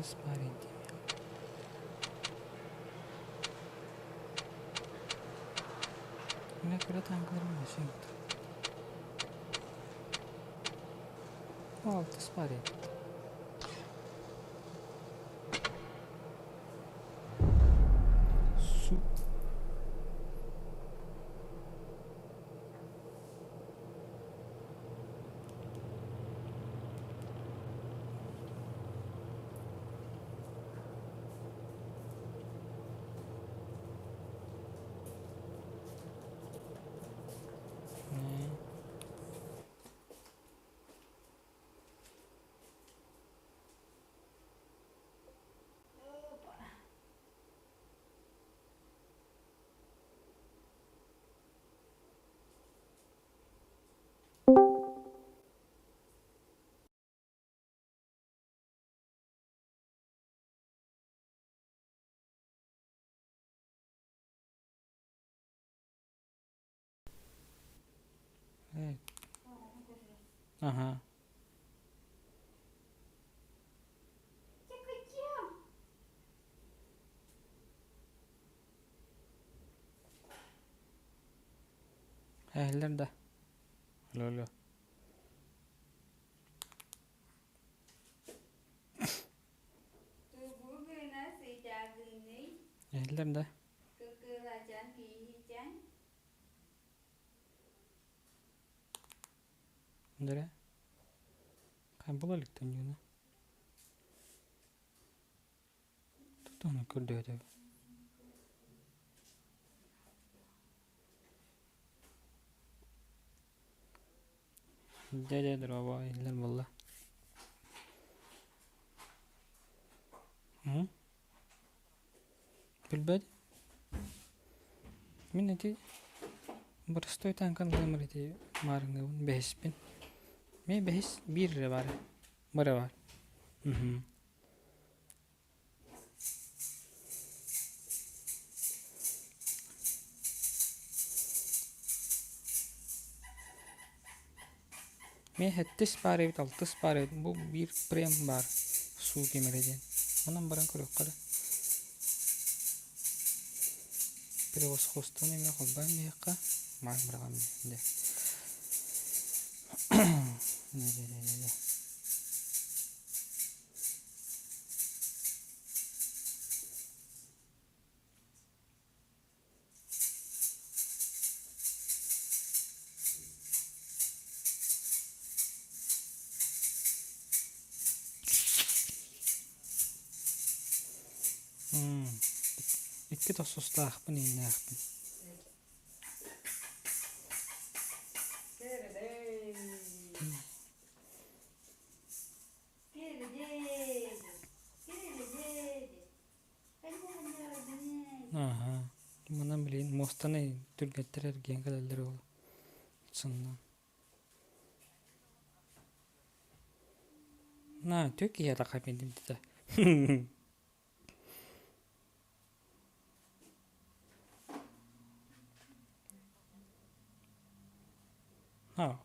Алтыс баар дии. Мин кыра тааҥкаларым өссө Алтыс баар эбит. Су Ага. Эһэллэр да? Алло, алло. Эһэллэр да? Дөрө. Хай була иликтэн дьуна. Тутуһуна көрдөтөбү. Дядя дорообо иһиллэр буолла. Билбэт. Мин ити боростуой тааҥканы ылыммар ити маарыҥҥыбын бэһиспин. Мин бэһис биир эрэ баар. Бары баар. Мин сэттис баар эбит, алтыс баар эбит, бу биир прем баар суу кимэрэ диэн. Онон баран көрүөххэ эрэ. Превосходствоны эмиэ холбоон биһиэххэ маан быраҕан биэрдэ. Икки тохсустаахпын ииннээхпин. Ааһа, манан билигин муостаны түргэттэр эргийэн кэлэллэр ол сынна. На, түк киһи атахха биэрдим дэтэ. Аа.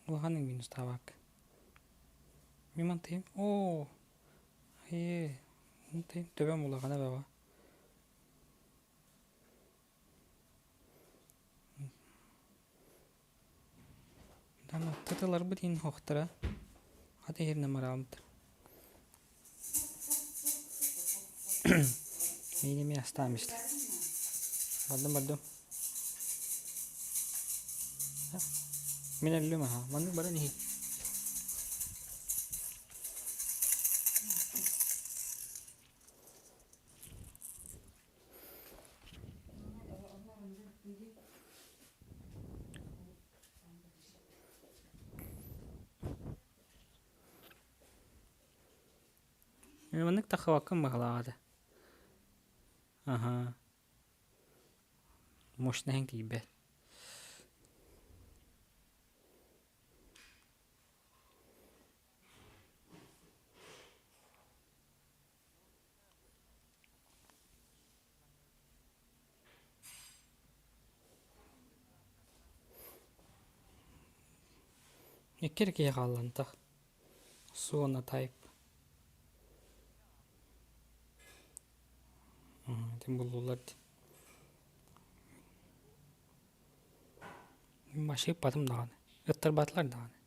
Улахан минустаабакка. Мин мантыйым оо ээ мантыйым төбөм улахана баҕа. Тытыларбыт иһин охтара хата иһиринэ мараабыттар. Миин эмиэ астаан истэ. Бардым бардым. Мин өллүм аха. Маннык баран иһин. Маннык таххыбаккын баҕалаах этэ. Аһаа. Мощнаһын тиийбэт. Икки эрэ киһи хааллантах. Суона Type. Ити буллулар дии. Вообще ыппатым даҕаны. Ыттарбатылар даҕаны.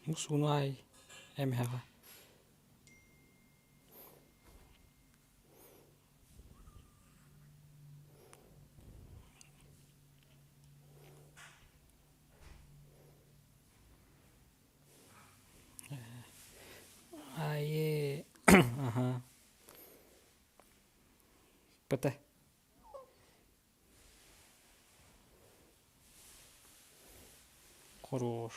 Бу сууну аай эмэһэҕэ. Аайы аха Пыта Хорош.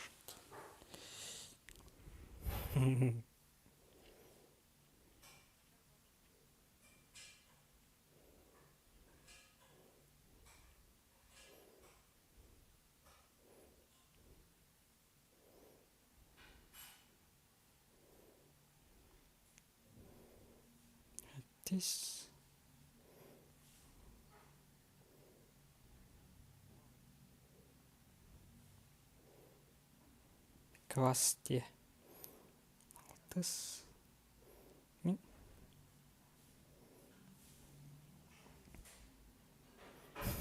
Тис Квас диэ Алтыс Мин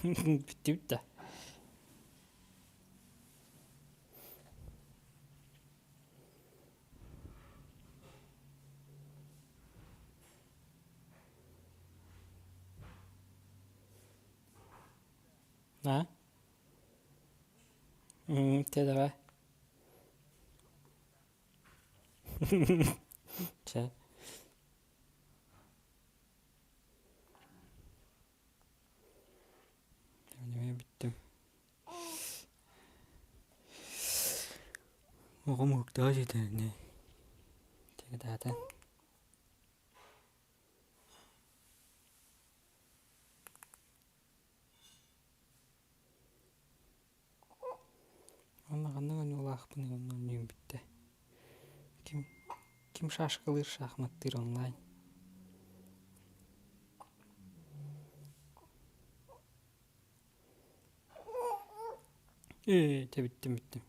Бүттүбүт да А? Те давай. Чэ. Бүттүм. Оҕом уһуктаҕа ситэринэ кытаата. Уонна ханнык оонньуулаахпын онно оонньуум бүттэ. Ким ким шашкалыыр, шахматтыыр онлайн. Ээ, дьэ бүттүм бүттүм.